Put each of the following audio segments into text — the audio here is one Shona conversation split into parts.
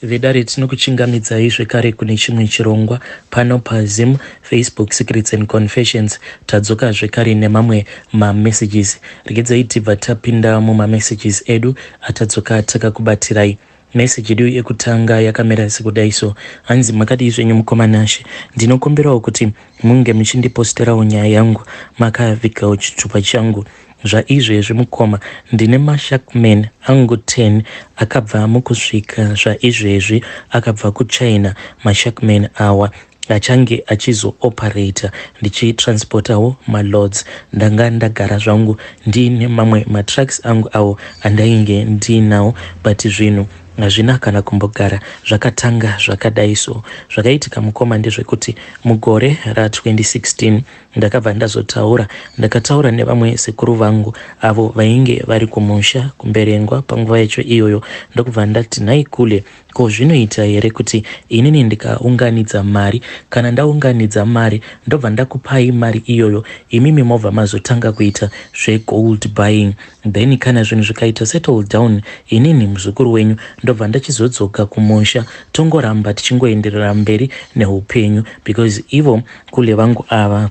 Vedare tinokuchingamidzai zvekare kune chimwe chirongwa pano paZim Facebook Secrets and Confessions. Tadzoka zvekare nemamwe mamessages. Regedzai tibva tapinda mumamessages edu atadzoka takakubatirai. Message yedu yekutanga yakamira sekudai so. Hanzi makadii zvenyu mukoma Nashe. Ndinokumbirawo kuti munge muchindiposterawo nyaya yangu makavigawo chitupa changu. Zvaizvezvi mukoma ndine masharkman angu 10 akabva mukusvika zvaizvezvi akabva kuChina masharkman awa achange achizooperator ndichitransportawo maloads ndanga ndagara zvangu ndiine mamwe matrucks angu awo andainge ndiinawo but zvinhu hazvina kana kumbogara zvakatanga zvakadai so zvakaitika mukoma ndezvekuti mugore ra2016 Ndakabva ndazotaura ndakataura nevamwe sekuru vangu avo vainge vari kumusha kuMberengwa panguva yacho iyoyo ndokubva ndati nhai kule ko zvinoita here kuti inini ndikaunganidza mari kana ndaunganidza mari ndobva ndakupai mari iyoyo imimi mobva mazotanga kuita zvegold buying then kana zvinhu zvikaita settle down inini muzukuru wenyu ndobva ndachizodzoka kumusha tongoramba tichingoenderera mberi neupenyu because ivo Kule vangu ava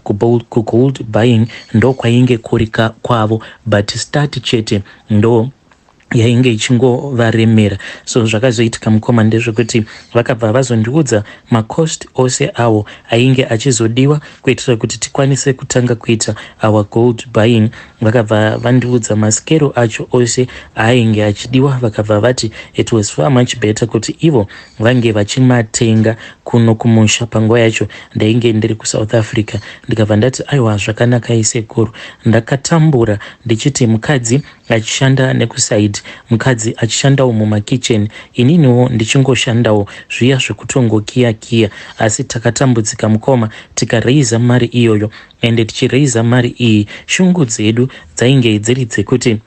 kugold buying ndokwainge kuri kwavo but start chete ndo yainge ichingovaremera so zvakazoitika mukoma ndezvekuti vakabva vazondiudza macost ose awo ainge achizodiwa kuitira kuti tikwanise kutanga kuita our gold buying vakabva vandiudza maskero acho ose aainge achidiwa vakabva vati it was far much better kuti ivo vange vachimatenga kuno kumusha panguva yacho ndainge ndiri kusouth africa ndikabva ndati aiwa zvakanakai sekuru ndakatambura ndichiti mukadzi achishanda nekusaidi mukadzi achishandawo mumakitchen ininiwo ndichingoshandawo zviya zvekutongokiya kiya asi takatambudzika mukoma tikareiza mari iyoyo ende tichireiza mari iyi shungu dzedu dzainge dziri dzekuti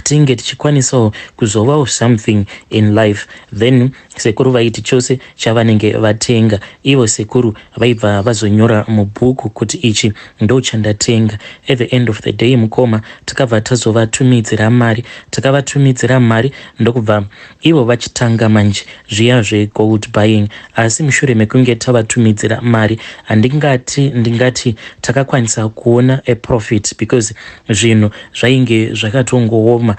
tinge tichikwanisawo kuzovawo something in life then sekuru vaiti chose chavanenge vatenga ivo sekuru vaibva vazonyora mubhuku kuti ichi ndo chandatenga at the end of the day mukoma takabva tazovatumidzira mari takavatumidzira mari ndokubva ivo vachitanga manje zviya zvegold buying asi mushure mekunge tavatumidzira mari handingati ndingati takakwanisa kuona a profit because zvinhu zvainge zvakatongooma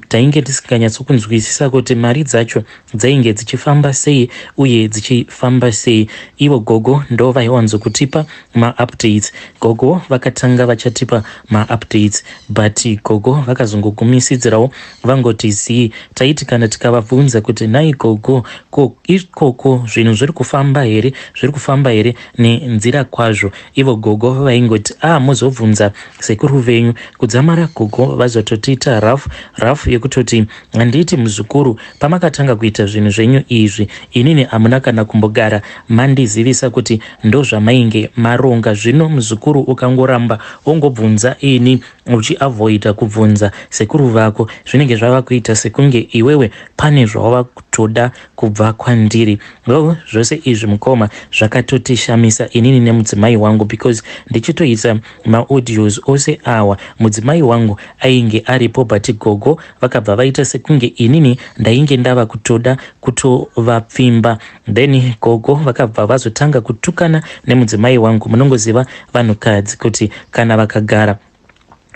tainge tisinganyatsokunzwisisa kuti mari dzacho dzainge dzichifamba sei uye dzichifamba sei ivo gogo ndo vaiwanzokutipa maupdates gogo vakatanga vachatipa maupdates but gogo vakazongogumisidzirawo vangoti zii taiti kana tikavabvunza kuti nhai gogo ko ikoko zvinhu zviri kufamba here zviri kufamba here nenzira kwazvo ivo gogo vaingoti a ah, muzobvunza sekuru venyu kudzamara gogo vazototiita rough rough yekutoti handiti muzukuru pamakatanga kuita zvinhu zvenyu izvi inini hamuna kana kumbogara mandizivisa kuti ndozvamainge maronga zvino muzukuru ukangoramba wongobvunza ini uchiavoida kubvunza sekuru vako zvinenge zvava kuita sekunge iwewe pane zvawava kutoda kubva kwandiri well zvose izvi mukoma zvakatotishamisa inini nemudzimai wangu because ndichitoita maaudios ose awa mudzimai wangu ainge aripo but gogo vakabva vaita sekunge inini ndainge ndava kutoda kutovapfimba then gogo vakabva vazotanga kutukana nemudzimai wangu munongoziva vanhukadzi kuti kana vakagara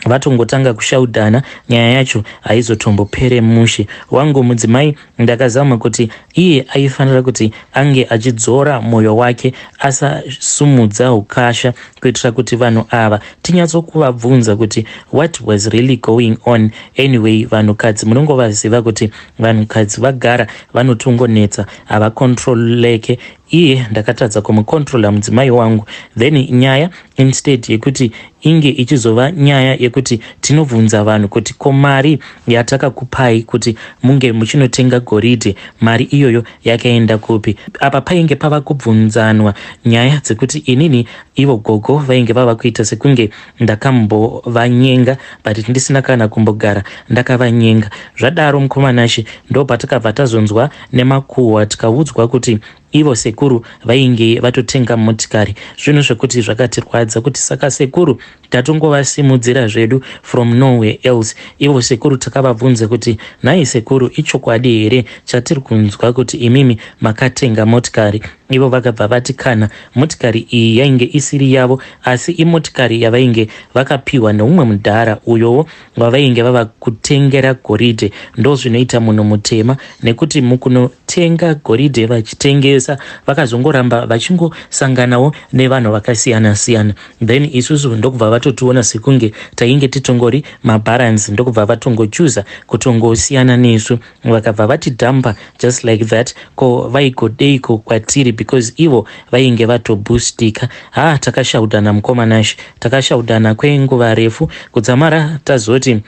vatongotanga kushaudhana nyaya yacho haizotombopere mushe wangu mudzimai ndakazama kuti iye aifanira kuti ange achidzora mwoyo wake asasumudza ukasha kuitira kuti vanhu ava tinyatsokuvabvunza kuti what was really going on anyway vanhukadzi munongovaziva kuti vanhukadzi vagara vanotongonetsa havakontroleke iye ndakatadza kumucontrola mudzimai wangu then nyaya instead yekuti inge ichizova nyaya yekuti tinobvunza vanhu kuti ko mari yatakakupai kuti munge muchinotenga goridhe mari iyoyo yakaenda kupi apa painge pava kubvunzanwa nyaya dzekuti inini ivo gogo vainge vava kuita sekunge ndakambovanyenga but ndisina kana kumbogara ndakavanyenga zvadaro mukomanashe ndopatakabva tazonzwa nemakuhwa tikaudzwa kuti Ivo sekuru vainge vatotenga motikari zvinhu zvekuti zvakatirwadza kuti saka sekuru Tatongovasimudzira zvedu from nowhere else. Ivo sekuru takavabvunza kuti, "Nhai sekuru, ichokwadi here chatiri kunzwa kuti imimi makatenga motikari?" Ivo vakabva vati kana motikari iyi yainge isiri yavo, asi imotikari yavainge vakapiwa neumwe mudhara uyowo wavainge vava kutengera goridhe. Ndo zvinoita munhu mutema, nekuti mukunotenga goridhe vachitengesa, vakazongoramba vachingosanganawo nevanhu vakasiyana-siyana. Then isusu ndokubva vatotiona sekunge tainge titongori mabharansi, ndokubva vatongochuza kutongosiyana nesu, vakabva vatidhampa just like that. Ko vaigodeiko kwatiri? Because ivo vainge vatobhustika. Ha, takashaudhana, mukoma Nash, takashaudhana kwenguva refu kudzamara tazoti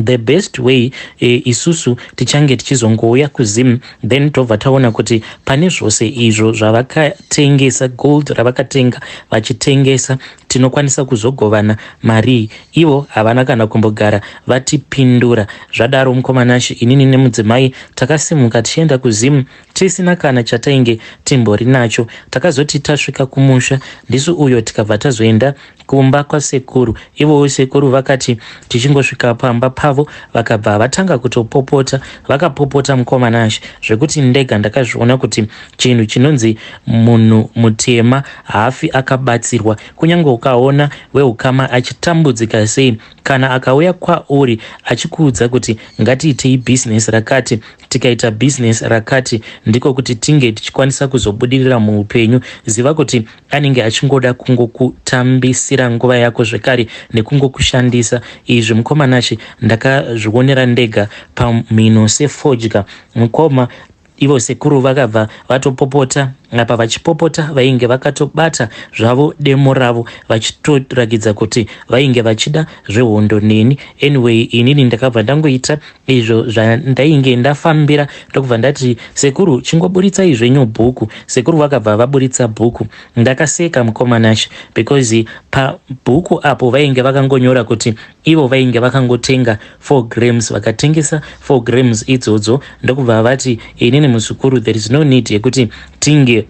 the best way, isusu tichange tichizongouya kuZim, then tobva taona kuti pane zvose izvo zvavakatengesa, gold ravakatenga vachitengesa, tinokwanisa kuzogovana mari. Ivo havana kana kumbogara vatipindura. Zvadaro, mukoma Nash, inini nemudzimai takasimuka tichienda kuZim tisina kana chatainge timbori nacho. Takazoti tasvika kumusha ndisu uyo, tikabva tazoenda kumba kwasekuru. Ivowo sekuru vakati tichingosvika pamba pavo, vakabva vatanga kutopopota. Vakapopota, mukoma Nash, zvekuti ndega ndakazviona kuti chinhu chinonzi munhu mutema haafi akabatsirwa. Kunyange ukaona weukama achitambudzika sei, kana akauya kwauri achikuudza kuti ngatiitei bhizinesi rakati, tikaita bhizinesi rakati, ndiko kuti tinge tichikwanisa kuzobudirira muupenyu, ziva kuti anenge achingoda kungokutambisira nguva yako zvekare nekungokushandisa. Izvi, mukoma Nash, ndakazvionera ndega pamhino sefodya, mukoma. Ivo sekuru vakabva vatopopota. Apa vachipopota vainge vakatobata zvavo demo ravo, vachitorakidza kuti vainge vachida zvehondo neni. Anyway, inini ndakabva ndangoita izvo zvandainge ndafambira, ndokubva ndati, "Sekuru, chingoburitsai zvenyu bhuku." Sekuru vakabva vaburitsa bhuku. Ndakaseka, mukoma Nash, because pabhuku apo vainge vakangonyora kuti ivo vainge vakangotenga 4 grams, vakatengesa 4 grams idzodzo, ndokubva vati, "Inini muzukuru, there is no need yekuti tinge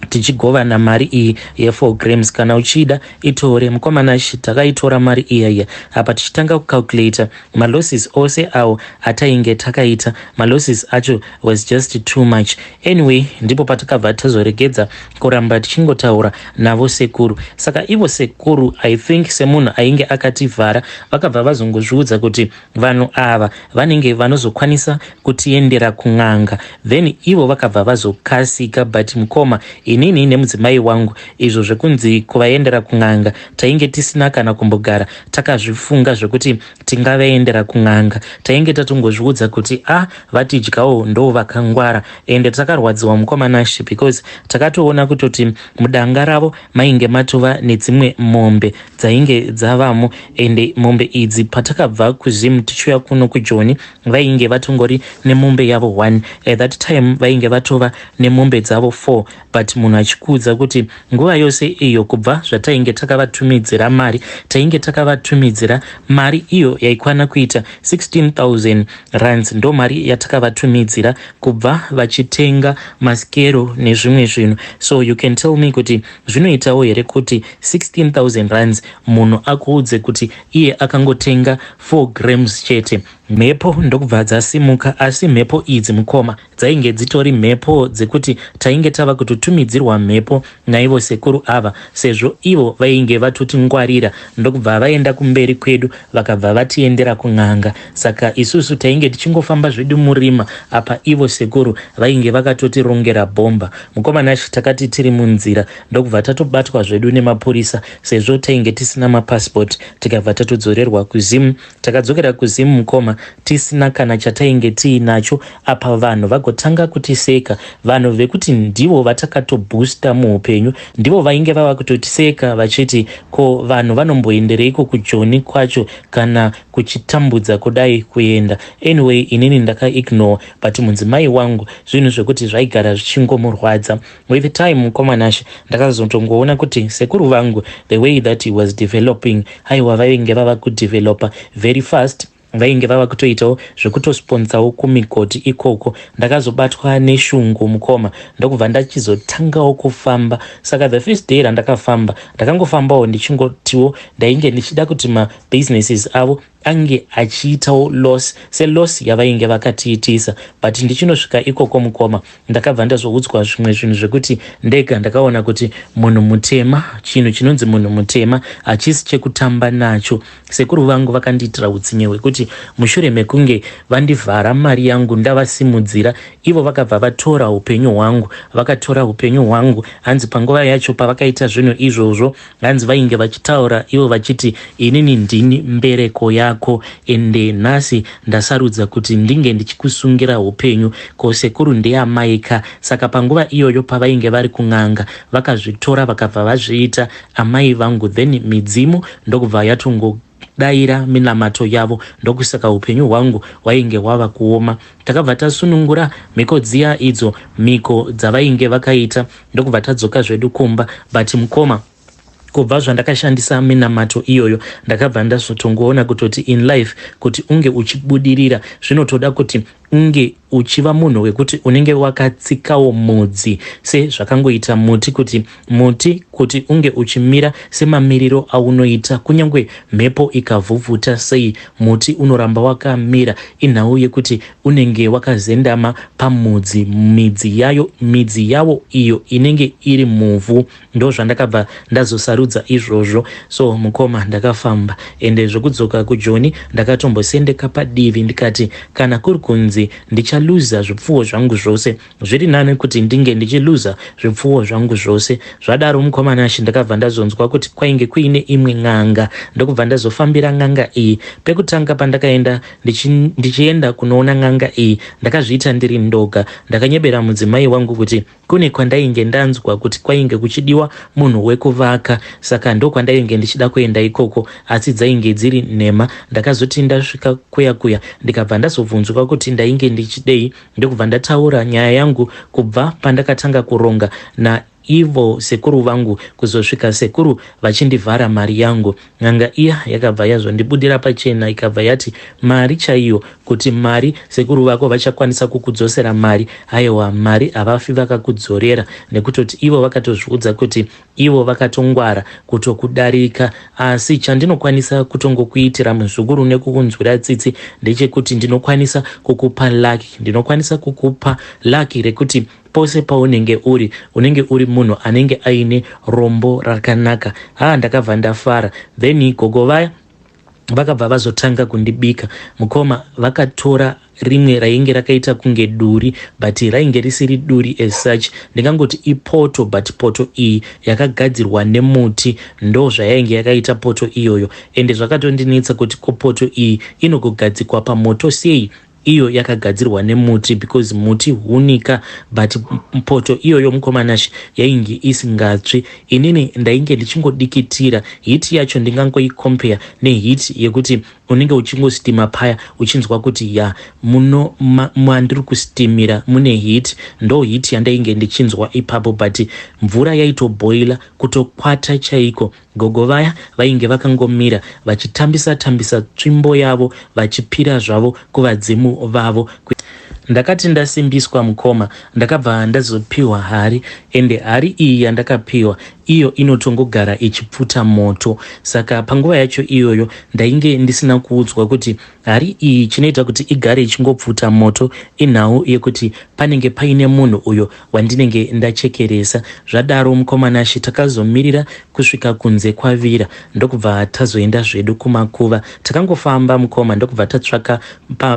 tichigovana mari iyi ye4 grams. Kana uchida, itore." Mukoma Nash, takaitora mari iyaiya. Apa tichitanga kucalculata malosses ose awo atainge takaita, malosses acho was just too much. Anyway, ndipo patakabva tazoregedza kuramba tichingotaura navo sekuru. Saka ivo sekuru, I think semunhu ainge akativhara, vakabva vazongozviudza kuti vanhu ava vanenge vanozokwanisa kutiendera kun'anga. Then ivo vakabva vazokasika. But mukoma, inini nemudzimai wangu, izvo zvekunzi kuvaendera kun'anga tainge tisina kana kumbogara takazvifunga zvekuti tingavaendera kun'anga. Tainge tatongozviudza kuti a, vatidyawo, ndo vakangwara. Ende takarwadziwa, mukoma Nash, because takatoona kutoti mudanga ravo mainge matova nedzimwe mombe dzainge dzavamo. Ende mombe idzi, patakabva kuZim tichiuya kuno kuJoni, vainge vatongori nemombe yavo 1. At that time vainge vatova nemombe dzavo 4. But munhu achikuudza kuti nguva yose iyo kubva zvatainge takavatumidzira mari, tainge takavatumidzira mari iyo yaikwana kuita 16,000 rands, ndo mari yatakavatumidzira kubva vachitenga maskero nezvimwe zvinhu. So you can tell me kuti zvinoitawo here kuti 16,000 rands munhu akuudze kuti iye akangotenga 4 grams chete? Mhepo ndokubva dzasimuka. Asi mhepo idzi, mukoma, dzainge dzitori mhepo dzekuti tainge tava kutotumidzirwa mhepo naivo sekuru ava, sezvo ivo vainge vatotingwarira, ndokubva vaenda kumberi kwedu, vakabva vatiendera kun'anga. Saka isusu tainge tichingofamba zvedu murima, apa ivo sekuru vainge vakatotirongera bhomba. Mukoma Nash, takati tiri munzira, ndokubva tatobatwa zvedu nemapurisa, sezvo tainge tisina mapasipoti, tikabva tatodzorerwa kuZim. Takadzokera kuZim, mukoma, tisina kana chatainge tiinacho. Apa vanhu vagotanga kutiseka. Vanhu vekuti ndivo vatakatobhusta muupenyu, ndivo vainge vava kutotiseka vachiti, "Ko vanhu vanomboendereiko kuJoni kwacho kana kuchitambudza kudai kuenda?" Anyway, inini ndakaignore, but mudzimai wangu zvinhu zvekuti zvaigara zvichingomurwadza. With time, mukoma Nash, ndakazotongoona kuti sekuru vangu, the way that he was developing, aiwa, vainge vava kudevelopa very fast. Vainge vava kutoitawo zvekutosponsawo kumigodhi ikoko. Ndakazobatwa neshungu mukoma, ndokubva ndachizotangawo kufamba. Saka the first day randakafamba, ndakangofambawo ndichingotiwo ndainge ndichida kuti mabusinesses avo ange achiitawo loss seloss yavainge vakatiitisa. But ndichinosvika ikoko mukoma, ndakabva ndazoudzwa zvimwe zvinhu zvekuti ndega ndakaona kuti munhu mutema, chinhu chinonzi munhu mutema hachisi chekutamba nacho. Sekuru vangu vakandiitira utsinye hwekuti mushure mekunge vandivhara mari yangu ndavasimudzira, ivo vakabva vatora upenyu hwangu. Vakatora upenyu hwangu. Hanzi panguva yacho pavakaita zvinhu izvozvo, hanzi vainge vachitaura ivo vachiti, "Inini ndini mbereko yako, ende nhasi ndasarudza kuti ndinge ndichikusungira upenyu." Ko sekuru ndeamaika. Saka panguva iyoyo pavainge vari kun'anga, vakazvitora vakabva vazviita amai vangu. Then midzimu ndokubva yatongodaira minamato yavo, ndokusaka upenyu hwangu hwainge hwava kuoma. Takabva tasunungura mhiko dziya idzo, mhiko dzavainge vakaita, ndokubva tadzoka zvedu kumba. But mukoma, kubva zvandakashandisa minamato iyoyo, ndakabva ndazotongoona kutoti in life kuti unge uchibudirira zvinotoda kuti unge uchiva munhu wekuti unenge wakatsikawo mudzi, sezvakangoita muti, kuti muti kuti unge uchimira semamiriro aunoita, kunyange mhepo ikavhuvhuta sei, muti unoramba wakamira. Inhau yekuti unenge wakazendama pamudzi, midzi yayo, midzi yawo iyo inenge iri muvhu. Ndo zvandakabva ndazosarudza izvozvo. So mukoma, ndakafamba, ende zvekudzoka kuJoni ndakatombosendeka padivi, ndikati kana kuri kunzi ndichaluza zvipfuwo zvangu zvose, zviri nani kuti ndinge ndichiluza zvipfuwo zvangu zvose. Zvadaro mukoma Nashe, ndakabva ndazonzwa kuti kwainge kuine imwe n'anga, ndokubva ndazofambira n'anga iyi. Pekutanga pandakaenda, ndichienda kunoona n'anga iyi, ndakazviita ndiri ndoga. Ndakanyebera mudzimai wangu kuti kune kwandainge ndanzwa kuti kwainge kuchidiwa munhu wekuvaka, saka ndokwandainge ndichida kuenda ikoko, asi dzainge dziri nhema. Ndakazoti ndasvika kuya kuya, ndikabva ndazobvunzwa kuti ndainge ndichidei, ndokubva ndataura nyaya yangu kubva pandakatanga kuronga naivo sekuru vangu kuzosvika sekuru vachindivhara mari yangu. N'anga iya yakabva yazondibudira pachena, ikabva yati mari chaiyo, kuti mari sekuru vako vachakwanisa kukudzosera mari, aiwa, mari havafi vakakudzorera, nekutoti ivo vakatozviudza kuti ivo vakatongwara kutokudarika. Asi chandinokwanisa kutongokuitira, muzukuru, nekukunzwira tsitsi ndechekuti ndinokwanisa kukupa lucky, ndinokwanisa kukupa lucky rekuti pose paunenge uri, unenge uri munhu anenge aine rombo rakanaka. Ha, ndakabva ndafara. Then gogo vaya vakabva vazotanga kundibika mukoma. Vakatora rimwe rainge rakaita kunge duri, but rainge risiri duri as such, ndingangoti ipoto, but poto iyi yakagadzirwa nemuti. Ndo zvayainge yakaita poto iyoyo, ende zvakatondinetsa kuti ko poto iyi inogogadzikwa pamoto sei, iyo yakagadzirwa nemuti, because muti hunika. But poto iyoyo mukoma Nashe yainge isingatsvi. Inini ndainge ndichingodikitira. Heat yacho ndingangoicompare neheat yekuti unenge uchingostima paya, uchinzwa kuti ya, muno mandiri kustimira mune heat. Ndo heat yandainge ndichinzwa ipapo, but mvura yaitobhoila kutokwata chaiko. Gogo vaya vainge vakangomira vachitambisa tambisa tsvimbo yavo, vachipira zvavo kuvadzimu vavo. Ndakati ndasimbiswa mukoma, ndakabva ndazopiwa hari, ende hari iyi yandakapiwa iyo inotongogara ichipfuta moto. Saka panguva yacho iyoyo ndainge ndisina kuudzwa kuti hari iyi chinoita kuti igare ichingopfuta moto inhau yekuti panenge paine munhu uyo wandinenge ndachekeresa. Zvadaro mukoma Nashe, takazomirira kusvika kunze kwavira, ndokubva tazoenda zvedu kumakuva. Takangofamba mukoma, ndokubva tatsvaka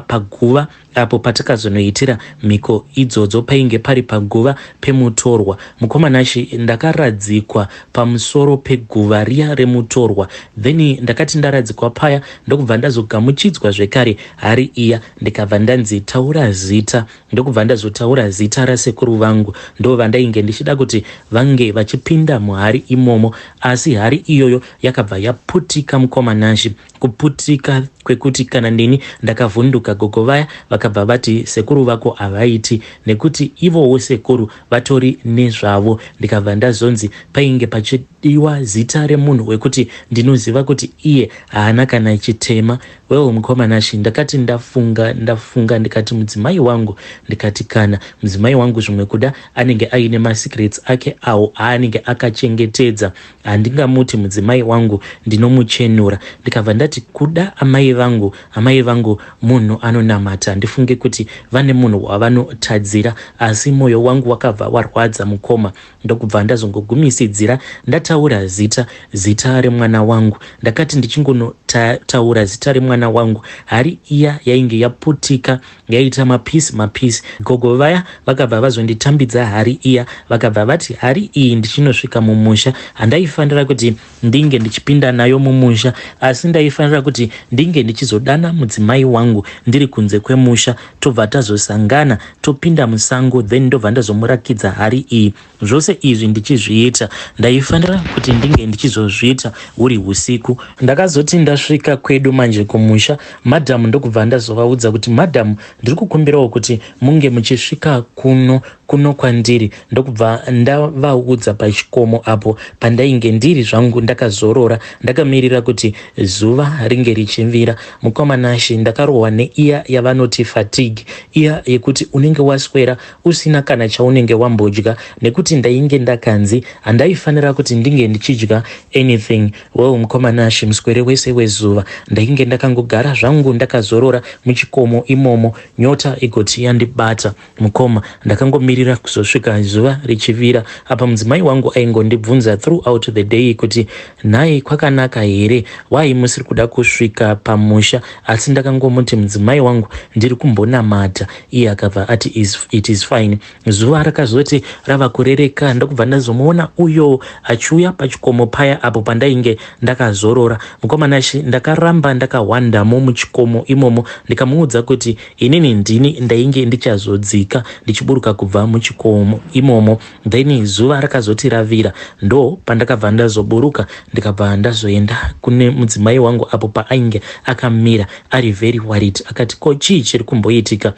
paguva apo patakazonoitira mhiko idzodzo. Painge pari paguva pemutorwa. Mukoma Nashe, ndakaradzikwa pamusoro peguva riya remutorwa. Then ndakati ndaradzikwa paya, ndokubva ndazogamuchidzwa zvekare hari iya, ndikabva ndanzi, "Taura zita." Ndokubva ndazotaura zita rasekuru vangu, ndo vandainge ndichida kuti vange vachipinda muhari imomo. Asi hari iyoyo yakabva yaputika mukoma Nashe, kuputika kwekuti kana ndini ndakavhunduka. Gogo vaya vakabva vati, "Sekuru vako havaiti, nekuti ivowo sekuru vatori nezvavo." Ndikabva ndazonzi painge pachi Paidiwa zita remunhu wekuti ndinoziva kuti iye haana kana chitema. Well mukoma Nashy, ndakati ndafunga ndafunga ndikati mudzimai wangu, ndikati kana mudzimai wangu zvimwe kuda anenge aine masecrets ake awo aanenge akachengetedza, handingamuti mudzimai wangu ndinomuchenura. Ndikabva ndati kuda amai vangu, amai vangu munhu anonamata, handifunge kuti vane munhu wavanotadzira, asi moyo wangu wakabva warwadza mukoma, ndokubva ndazongogumisidzira ndataura zita zita remwana wangu. Ndakati ndichingonotaura zita remwana wangu, hari iya yainge yaputika yaita mapisi mapisi. Gogo vaya vakabva vazonditambidza hari iya, vakabva vati hari iyi ndichinosvika mumusha handaifanira kuti ndinge ndichipinda nayo mumusha, asi ndaifanira kuti ndinge ndichizodana mudzimai wangu ndiri kunze kwemusha, tobva tazosangana topinda musango, then ndobva ndazomurakidza hari iyi. Zvose izvi ndichizviita ndaifanira kuti ndinge ndichizozviita huri usiku. Ndakazoti ndasvika kwedu manje kumusha, madhamu ndokubva ndazovaudza kuti madhamu, ndiri kukumbirawo kuti munge muchisvika kuno kuno kwandiri. Ndokubva ndavaudza pachikomo apo pandainge ndiri zvangu ndakazorora ndakamirira kuti zuva ringe richivira. Mukoma Nashe, ndakarohwa neiya yavanoti fatigue, iya yekuti unenge waswera usina kana chaunenge wambodya, nekuti ndainge ndakanzi handaifanira kuti ndinge ndichidya anything. Well mukoma Nashe, muswere wese wezuva ndainge ndakangogara zvangu ndakazorora muchikomo imomo, nyota igoti yandibata. Mukoma, ndakangomirira kuzosvika zuva richivira. Apa mudzimai wangu aingondibvunza throughout the day kuti nhai, kwakanaka here, wai musiri kuda kusvika pamusha? Asi ndakangomuti mudzimai wangu, ndiri kumbonamata. Iye akabva ati it is fine. Zuva rakazoti rava kurereka, ndokubva ndazomuona uyo achiuya pachikomo paya apo pandainge ndakazorora. Mukoma Nashe, ndakaramba ndakahwandamo muchikomo imomo, ndikamuudza kuti inini ndini ndainge ndichazodzika ndichiburuka kubva muchikomo imomo. Then zuva rakazoti ravira, ndo pandakabva ndazoburuka, ndikabva ndazoenda kune mudzimai wangu apo paainge akamira ari very worried. Akati ko chii chiri kumboitika?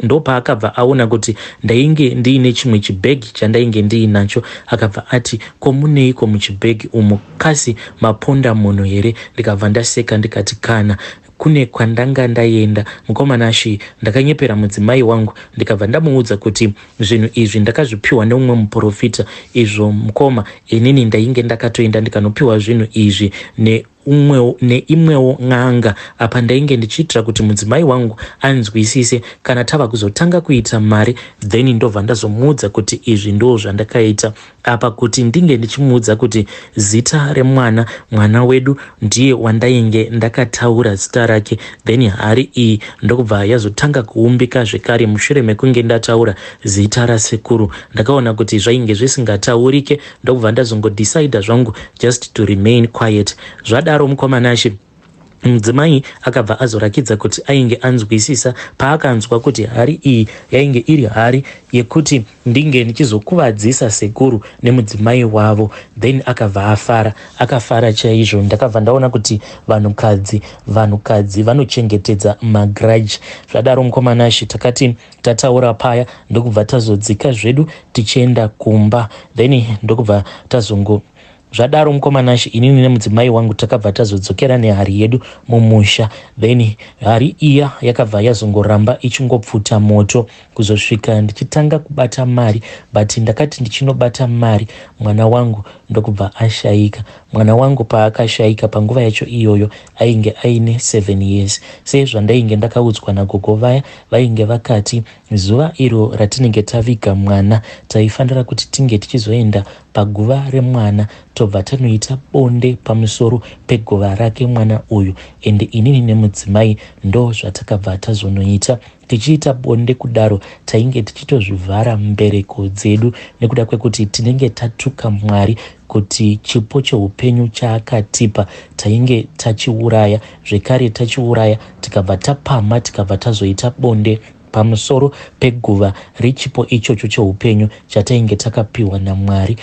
Ndo paakabva aona kuti ndainge ndiine chimwe chibhegi chandainge ndiinacho. Akabva ati ko muneiko muchibhegi umo, kasi maponda munhu here? Ndikabva ndaseka ndikati kana, kune kwandanga ndaenda. Mukoma Nashe, ndakanyepera mudzimai wangu, ndikabva ndamuudza kuti zvinhu izvi ndakazvipiwa neumwe muprofita. Izvo mukoma, inini ndainge ndakatoenda ndikanopiwa zvinhu izvi neimwewo n'anga. Apa ndainge ndichiitira kuti mudzimai wangu anzwisise kana tava kuzotanga kuita mari, then ndobva ndazomuudza kuti izvi ndo zvandakaita. Apa kuti ndinge ndichimuudza kuti zita remwana, mwana wedu ndiye wandainge ndakataura zita rake, then hari iyi ndokubva yazotanga kuumbika zvekare mushure mekunge ndataura zita rasekuru. Ndakaona kuti zvainge zvisingataurike, ndokubva ndazongodecida zvangu just to remain quiet. Zvadaro mukoma Nashe, mudzimai akabva azorakidza kuti ainge anzwisisa paakanzwa kuti hari iyi yainge iri hari yekuti ndinge ndichizokuvadzisa sekuru nemudzimai wavo. Then akabva afara, akafara chaizvo. Ndakabva ndaona kuti vanhukadzi vanochengetedza magrudge. Zvadaro mukoma Nashe, takati tataura paya, ndokubva tazodzika zvedu tichienda kumba. Then ndokubva tazongo zvadaro mukoma Nashe, inini nemudzimai wangu takabva tazodzokera nehari yedu mumusha. Then hari iya yakabva yazongoramba ichingopfuta moto kuzosvika ndichitanga kubata mari. But ndakati ndichinobata mari, mwana wangu ndokubva ashayika. Mwana wangu paakashayika, panguva yacho iyoyo ainge aine 7 years. Sezvandainge ndakaudzwa nagogo vaya, vainge vakati zuva iro ratinenge taviga mwana taifanira kuti tinge tichizoenda paguva remwana, tobva tanoita bonde pamusoro peguva rake mwana uyu. Ende inini nemudzimai ndo zvatakabva tazonoita. Tichiita bonde kudaro, tainge tichitozvivhara mbereko dzedu nekuda kwekuti tinenge tatuka Mwari kuti chipo cheupenyu chaakatipa tainge tachiuraya zvekare. Tachiuraya, tikabva tapama, tikabva tazoita bonde pamusoro peguva rechipo ichocho cheupenyu chatainge takapiwa naMwari.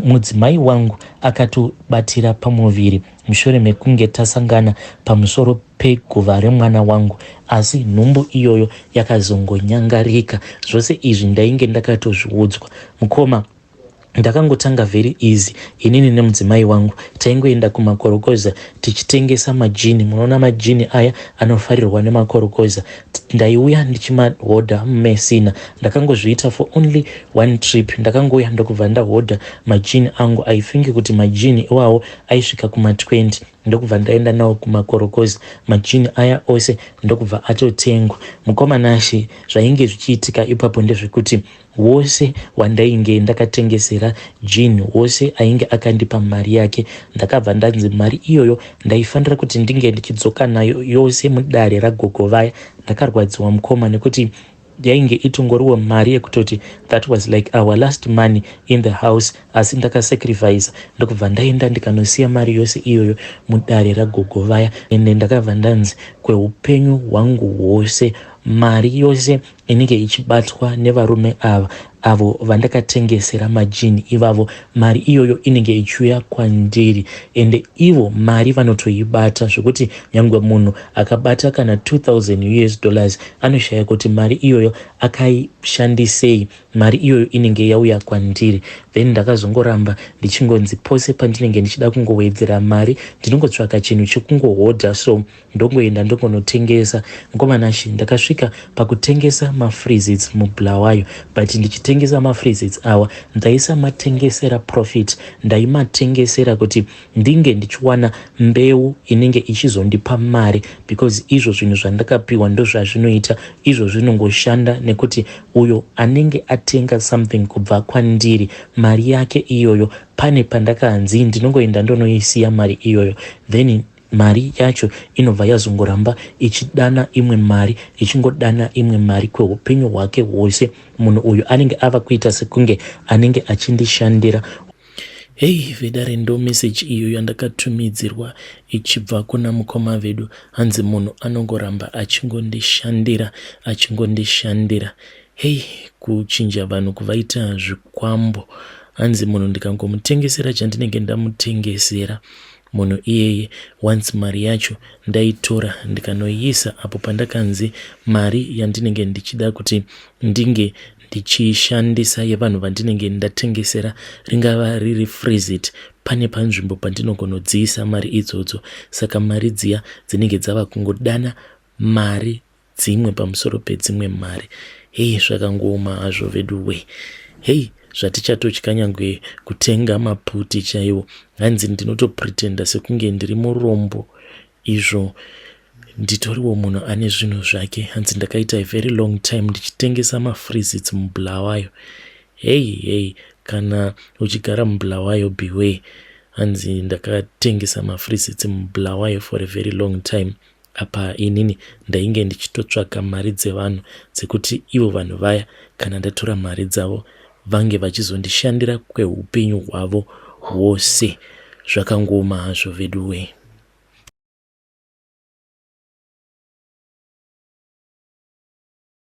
Mudzimai wangu akatobatira pamuviri mushure mekunge tasangana pamusoro peguva remwana wangu, asi nhumbu iyoyo yakazongonyangarika. Zvose izvi ndainge ndakatozviudzwa, mukoma. Ndakangotanga very easy inini nemudzimai wangu taingoenda kumakorokoza tichitengesa majini. Munoona majini aya anofarirwa nemakorokoza. Ndaiuya ndichimahodha muMessina. Ndakangozviita for only one trip. Ndakangouya ndokubva ndahodha majini angu. I think kuti majini iwawo aisvika kuma 20 ndokubva ndaenda nawo kumakorokoza. Majini aya ose ndokubva atotengwa. Mukoma Nashe, zvainge zvichiitika ipapo ndezvekuti wose wandainge ndakatengesera jean, wose ainge akandipa mari yake, ndakabva ndanzi mari iyoyo ndaifanira kuti ndinge ndichidzoka nayo yose mudare ragogo vaya. Ndakarwadziwa mukoma nekuti yainge itongoriwo mari yekutoti that was like our last money in the house, asi ndakasacrifice ndokubva ndaenda ndikanosiya mari yose iyoyo mudare ragogo vaya. Ende ndakabva ndanzi kweupenyu hwangu hwose mari yose inenge ichibatwa nevarume ava, avo vandakatengesera majini ivavo, mari iyoyo inenge ichiuya kwandiri. Ende ivo mari vanotoibata zvekuti nyangwe munhu akabata kana 2000 US dollars anoshaya kuti mari iyoyo akaishandisei. Mari iyoyo inenge yauya kwandiri. Then ndakazongoramba ndichingonzi pose pandinenge ndichida kungowedzera mari, ndinongotsvaka chinhu chekungohodha, so ndongoenda ndongonotengesa. Mukomanashi, ndakasvika pakutengesa mafreezits muBulawayo, but ndichitengesa mafreezits awa ndaisamatengesera profit. Ndaimatengesera kuti ndinge ndichiwana mbeu inenge ichizondipa mari, because izvo zvinhu zvandakapiwa ndozvazvinoita. Izvo zvinongoshanda nekuti uyo anenge atenga something kubva kwandiri, mari yake iyoyo pane pandakanzi ndinongoenda ndonoisiya mari iyoyo, then mari yacho inobva yazongoramba ichidana imwe mari, ichingodana imwe mari kweupenyu hwake hwose. Munhu uyu anenge ava kuita sekunge anenge achindishandira. Hei vedare, ndo meseji iyo yandakatumidzirwa ichibva kuna mukoma vedu. Hanzi munhu anongoramba achingondishandira, achingondishandira. Hei, kuchinja vanhu kuvaita zvikwambo. Hanzi munhu ndikangomutengesera chandinenge ndamutengesera munhu iyeye, once mari yacho ndaitora ndikanoiisa apo pandakanzi mari yandinenge ndichida kuti ndinge ndichiishandisa yevanhu vandinenge ndatengesera, ringava riri freezit, pane panzvimbo pandinogonodziisa mari idzodzo. Saka mari dziya dzinenge dzava kungodana mari dzimwe pamusoro pedzimwe mari. Hei, zvakangooma hazvo vedu we. Hei, zvatichatotya nyangwe kutenga maputi chaiwo. Hanzi ndinotopretenda sekunge ndiri murombo, izvo nditoriwo munhu ane zvinhu zvake. Hanzi ndakaita a very long time ndichitengesa mafreezits muBulawayo. Hei hei, kana uchigara muBulawayo, beware. Hanzi ndakatengesa mafreezits muBulawayo for a very long time. Apa inini ndainge ndichitotsvaka mari dzevanhu dzekuti ivo vanhu vaya kana ndatora mari dzavo vange vachizondishandira kweupenyu hwavo hwose. Zvakangooma hazvo vedu wee.